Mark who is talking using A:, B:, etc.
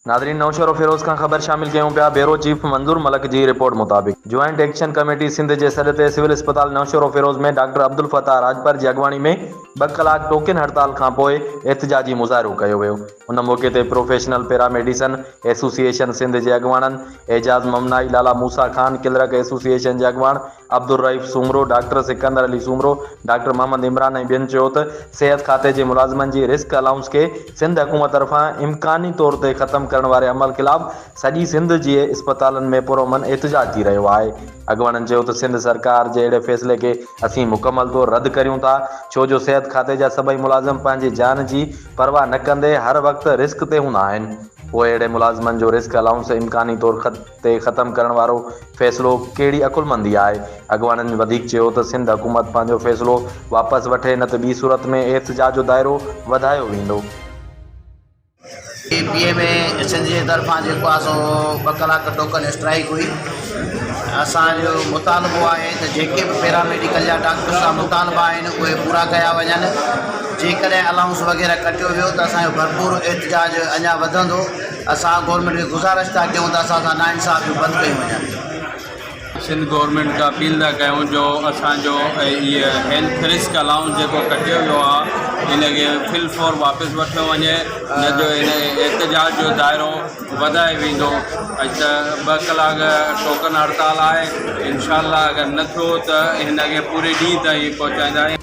A: ناظرين نوشهروفيروز کان خبر شامل ڪيون پيا بيورو چيف منظور ملڪ جي رپورٽ مطابق جوائنٽ ايڪشن ڪميٽي سنڌ جي سڏ تي سول اسپتال نوشهروفيروز ۾ ڊاڪٽر عبدالفتاح راڄپر جي اڳواڻي ۾ ٻه ڪلاڪ ٽوڪن هڙتال کانپوء احتجاجي مظاهرو ڪيو ويو ان موقعي تي پروفيشنل پيراميڊيسن ايسوسيئيشن سنڌ جي اڳواڻن اعجاز ممنائي، لالا موسيٰ خان، ڪلرڪ ايسوسيئيشن جي اڳواڻ عبدالرئيف سومرو، ڊاڪٽر سڪندر علي سومرو، ڊاڪٽر محمد عمران ۽ ٻين چيو ته صحت کاتي جي ملازمن جي رسڪ الائونس کي سنڌ حڪومت طرفان امڪاني طور تي ختم ڪرڻ واري عمل خلاف سڄي سنڌ جي اسپتالن ۾ پرامن احتجاج ٿي رهيو آهي. اڳواڻن چيو ته سنڌ سرڪار جي اهڙي فيصلي کي اسين مڪمل طور رد ڪريون ٿا ڇو جو صحت کاتي جا سڀئي ملازم پنهنجي جان جي پرواهه نه ڪندي هر وقت رسڪ تي هوندا آهن پوء اهڙي ملازمن جو رسڪ الائونس امڪاني طور تي ختم ڪرڻ وارو فيصلو ڪهڙي عقلمندي آهي؟ اڳواڻن وڌيڪ چيو ته سنڌ حڪومت پنهنجو فيصلو واپس وٺي نه ته ٻي صورت ۾ احتجاج جو دائرو وڌايو ويندو.
B: پي ايم اي سنڌ جي طرفان جيڪو آهي سو ٻه ڪلاڪ ٽوڪن اسٽرائيڪ هئي اسان جو مطالبو آهي ته جيڪي به پيرا ميڊيڪل جا ڊاڪٽرس جا مطالبا آهن اهي پورا ڪيا وڃن جيڪڏهن الائونس وغيره ڪٽيو ويو ته اسان جو ڀرپور احتجاج اڃا وڌندو اسان گورنمينٽ کي گذارش ٿا ڪيون ته اسان سان ناانصافيون بند ڪيون وڃن.
C: سنڌ گورنمينٽ کان اپيل ٿا ڪيون جو اسان جو هي هيلٿ رسڪ الائونس جيڪو ڪٽيو ويو آهي ان کي في الفور واپس وٺيو وڃي نه جو هن احتجاج جو دائرو وڌائي ويندو اڄ ته ٻه ڪلاڪ ٽوڪن هڙتال آهي انشاء الله اگر نه ٿيو ته هن کي پوري ڏينهن تائين پهچائينداسين.